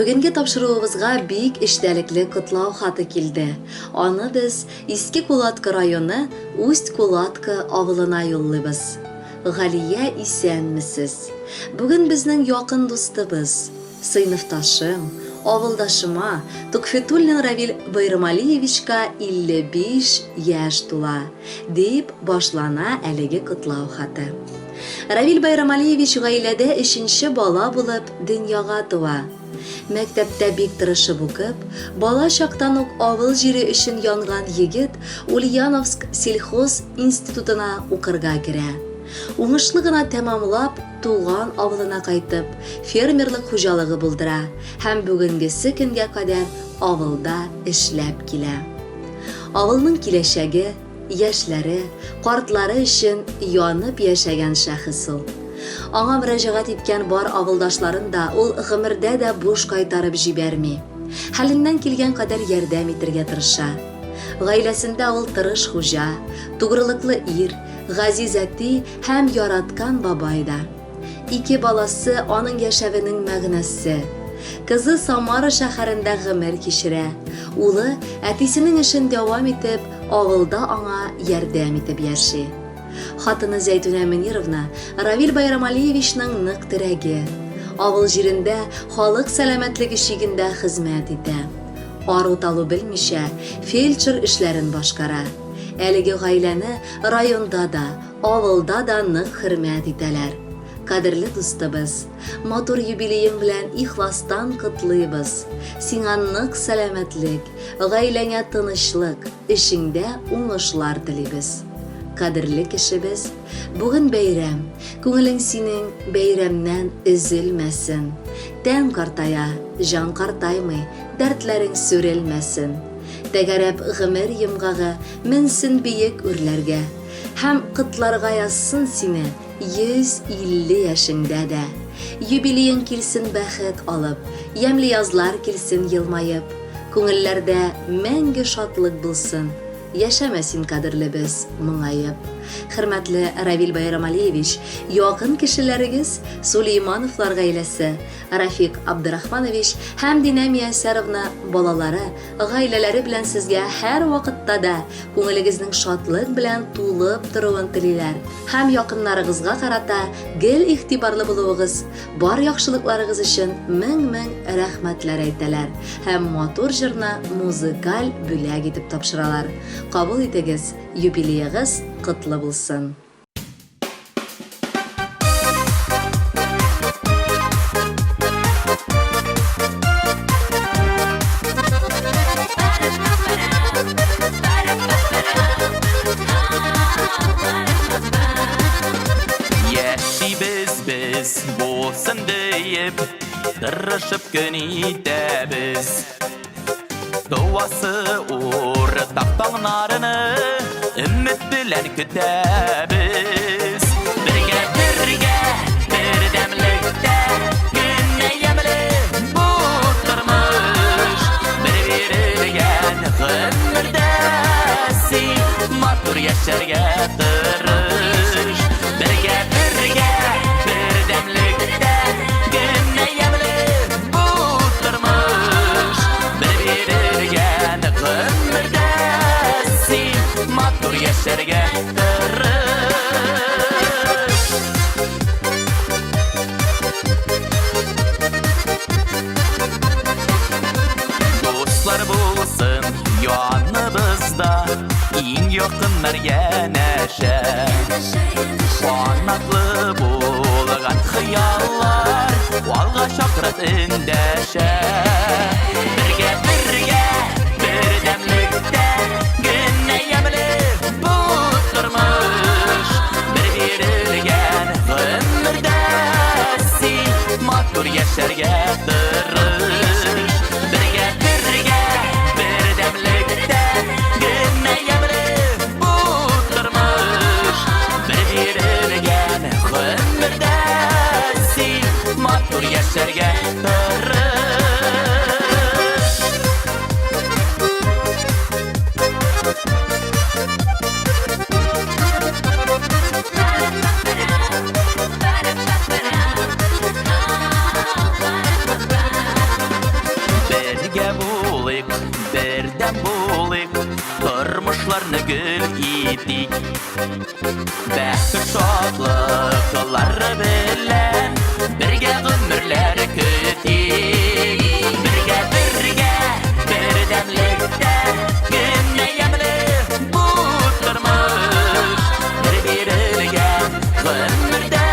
Бүгенге тапшыруыбызга бик эчтәлекле котлау хаты килде. Аны без Иске Кулаткы районы Усть-Кулаткы авылына юллыйбыз. Галия, исәнмесез! Бүген безнең якын дустыбыз, сыйныфташым, авылдашыма, Тукфетуллин Равил Байрамалиевичка 55 яшь тула, дип башлана әлеге котлау хаты. Равил Байрамалиевич гаиләдә өченче бала булып дөньяга туа. Мәктәптә бик тырышып укып, бала чактан ук авыл җире өчен янган егет Ульяновск сельхоз институтына укырга керә. Уңышлы гына тәмамлап, туган авылына кайтып, фермерлык хуҗалыгы булдыра һәм бүгенгесе көнгә кадәр авылда эшләп килә. Авылның киләчәге, яшьләре, картлары өчен янып яшәгән шәхес ул. Аңа мөрәҗәгать иткән бар авылдашларын да ул гомердә дә буш кайтарып җибәрми. Хәленнән килгән кадәр ярдәм итергә тырыша. Гаиләсендә ул тырыш хуҗа, тугрылыклы ир, газиз әти һәм яраткан бабай да. Ике баласы аның яшәвенең мәгънәсе. Кызы Самара шәһәрендә гомер кичерә. Улы, әтисенең эшен дәвам итеп, авылда аңа ярдәм итеп яши. Хатыны Зәйтүнә Мөнировна, Равил Байрамалиевичның нык терәге. Авыл җирендә халык сәламәтлеге чигендә хезмәт итә. Ару-талу белмичә, фельдшер эшләрен башкара. Әлеге гаиләне районда да, авылда да нык хөрмәт итәләр. Кадерле дустыбыз, матур юбилеең белән ихластан котлыйбыз. Сиңа нык сәламәтлек, гаиләңә тынычлык, эшеңдә уңышлар телибез. Кадерле кешебез, бүген бәйрәм, күңелең синең бәйрәмнән өзелмәсен. Тән картая, җан картаймый, дәртләрең сүрелмәсен. Тәгәрәп гомер йомгагы менсен биек үрләргә. Һәм котларга язсын сине 150 яшеңдә дә. Юбилеең килсен бәхет алып, ямьле язлар килсен елмаеп. Күңелләрдә мәңге шатлык булсын, яшәмә син, кадерлебез, моңаеп. Хөрмәтле Равил Байрамалиевич, якын кешеләрегез, Сулеймановлар гаиләсе, Рафик Абдрахманович һәм Динә Миясәровна балалары, гаиләләре белән сезгә һәрвакытта да күңелегезнең шатлык белән тулып торуын телиләр һәм якыннарыгызга карата гел игътибарлы булуыгыз, бар яхшылыкларыгыз өчен мең-мең рәхмәтләр әйтәләр һәм матур җырны музыкаль бүләк итеп тапшыралар. Кабул итегез, юбилеегыз котлы булсын! Яшибез без булсын диеп, тырышып көн итәбез. Туасы уртак таңнарны өмет белән көтәбез. Бергә, бергә, бердәмлектә генә ямьле бу тормыш. Бер бирелгән гомердә син матур яшәргә тырыш. Бергә, бергә, бердәмлектә генә ямьле Бу тормыш бер бирелгән гомердә син матур яшәргә тырыш. Дуслар булсын яныбызда, иң якыннар янәшә. Канатлы булган хыяллар алга чакырып эндәшә. Бергә, бергә, бердәмлектә генә ямьле бу тормыш. Бер бирелгән гомердә син матур яшәргә тырыш. Бергә, бергә, бердәмлектә генә ямьле бу тормыш. Бер бирелгән гомердә син матур яшәргә тырыш. Бергә булыйк, бердәм булыйк, тормышларны гөл итик. Бәхет шатлыклар белән бергә гомерләр көтик. Бергә, бергә, бердәмлектә генә ямьле бу тормыш. Бер бирелгән гомердә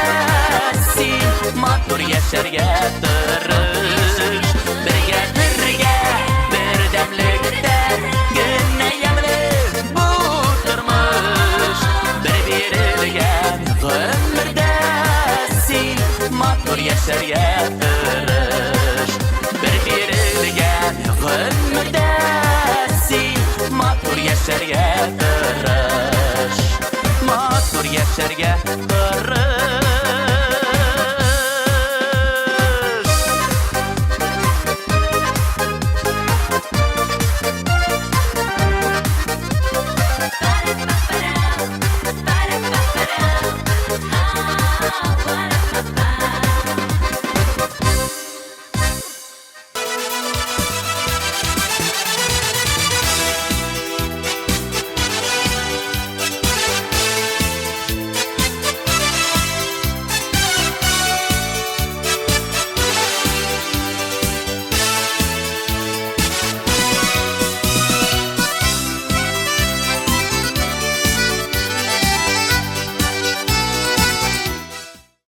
син матур яшәргә тырыш. Бергә, бергә, бердәмлектә генә ямьле бу тормыш. Бер бирелгән гомердә син матур яшәргә тырыш. Бер бирелгән гомердә син матур яшәргә тырыш. Матур яшәргә.